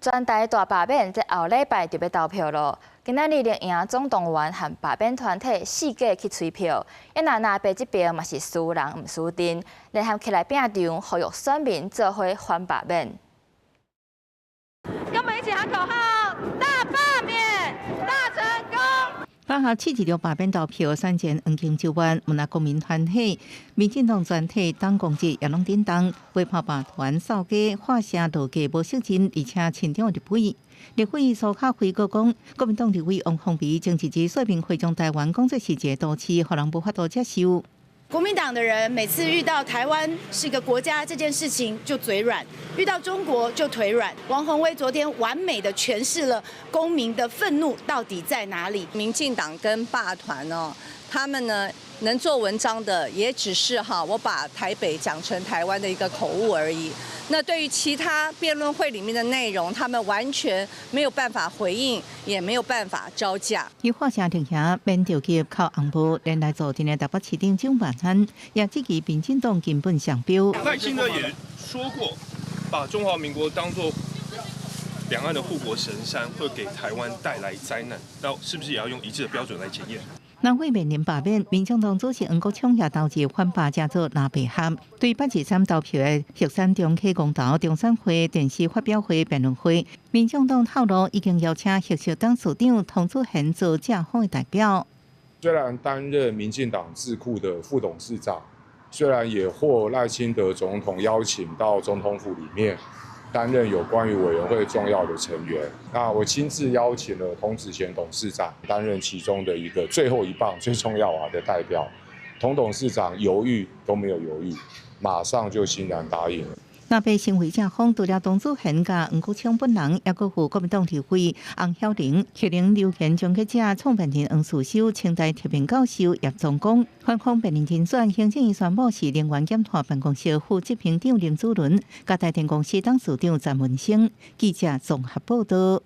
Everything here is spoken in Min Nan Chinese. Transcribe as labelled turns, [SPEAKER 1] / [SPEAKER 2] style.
[SPEAKER 1] 全台大罷免，這後禮拜就欲投票囉。今仔日綠營總動員和罷免團體四界去催票，啊若藍白這邊嘛是輸人毋輸陣，聯合起來拼場，呼籲選民做伙反罷免。
[SPEAKER 2] 跟我們一起喊口號：大罷免，大成功！8
[SPEAKER 3] 號七二六罷免投票，選戰黃金周彎，毋但公民團體、民進黨全體黨公職也攏頂檔，陪跑罷團掃街喊聲落街無惜盡，而且親中立委。立委蘇巧慧閣講，國民黨立委王鴻薇前一日說明會將台灣講做是一个都市，予人無法度接受。
[SPEAKER 4] 國民黨的人每次遇到台灣是個國家這件事情就嘴軟，遇到中國就腿軟。王鴻薇昨天完美的詮釋了公民的憤怒到底在哪裡。
[SPEAKER 5] 民進黨跟罷團哦，他們呢能做文章的也只是哈，我把台北講成台灣的一個口誤而已。那對於其他辯論會裡面的內容，他們完全沒有辦法回應，也沒有辦法招架。
[SPEAKER 3] 伊喊聲綠營免著急扣紅帽，連來坐鎮的台北市長蔣萬安也質疑民進黨根本雙標。
[SPEAKER 6] 賴清德也說過，把中華民國當作兩岸的護國神山，會給台灣帶來災難。那是不是也要用一致的標準來檢驗？
[SPEAKER 3] 南會面臨罷免，民眾黨主席黃國昌也投入反罷這做藍白合，對823投票的玉山中溪公投、中選會電視發表會辯論會，民眾黨透露已經邀請綠色董事長童子賢做正方的代表。
[SPEAKER 7] 雖然擔任民進黨智庫的副董事長，雖然也獲賴清德總統邀請到總統府裡面擔任有關於委員會重要的成員，那我親自邀請了童子賢董事長擔任其中的一個最後一棒最重要啊的代表。童董事長猶豫都沒有猶豫，馬上就欣然答應了。
[SPEAKER 3] 藍白成為正方，除了童子賢佮黃國昌本人，也閣有國民黨立委洪曉玲、綠能留言終結者創辦人黃士修、清大特聘教授葉宗光、反方辯論人選行政院宣布是能源減碳辦公室副執行長林子倫，佮台電公司董事長詹文生。記者綜合報道。